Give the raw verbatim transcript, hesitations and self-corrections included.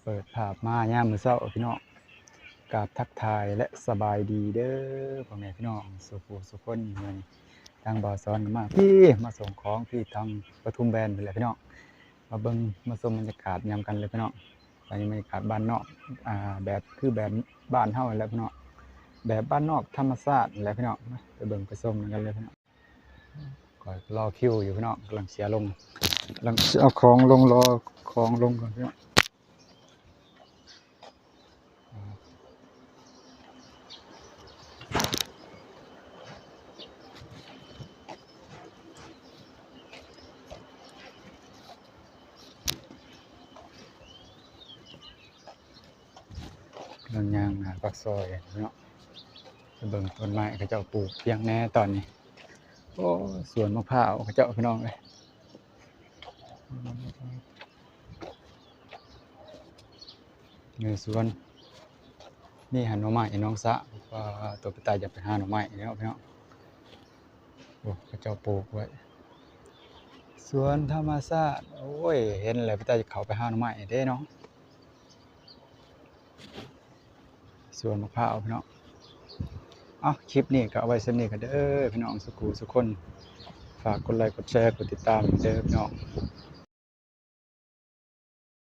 เปิดภาพมายามมื้อเช้าพี่น้อง กราบทักทายและสบายดีเด้อพ่อแม่พี่น้องสู่ผู้สู่คน มื้อนี้ทางบ่าวสอนก็มาพี่ มาส่งของที่ทางปทุมแบรนด์นี่แหละพี่น้อง มาเบิ่งมาชมบรรยากาศยามกันเลยพี่น้อง ตอนนี้บรรยากาศบ้านนอก อ่า แบบคือแบบบ้านเฮาแหละพี่น้อง แบบบ้านนอกธรรมชาติแหละพี่น้อง มาไปเบิ่งไปชมกันเลยพี่น้อง ก็รอคิวอยู่พี่น้อง กำลังเสียลง กำลังเอาของลง รอของลงก่อนพี่น้อง กำลังย่างหน้าปากซอยเนาะ ไปเบิ่งต้นไม้เขาเจ้าปลูกเพียงแหน่ตอนนี้ โอ้ สวนมะพร้าวเขาเจ้าพี่น้องเอ้ย อยู่สวน นี่หาหน่อไม้น้องสะ ว่าตัวไปตายอยากไปหาหน่อไม้แล้วพี่น้อง โอ้ เขาเจ้าปลูกไว้ สวนธรรมชาติ โอ้ย เห็นแล้วไปตายอยากเข้าไปหาหน่อไม้เด้เนาะ สวนมะพร้าวพี่น้อง เอา คลิปนี้ก็เอาไว้ส่ำนี้ก็เด้อพี่น้องสู่ผู้สู่คน ฝากกดไลค์กดแชร์กดติดตามเด้อพี่น้อง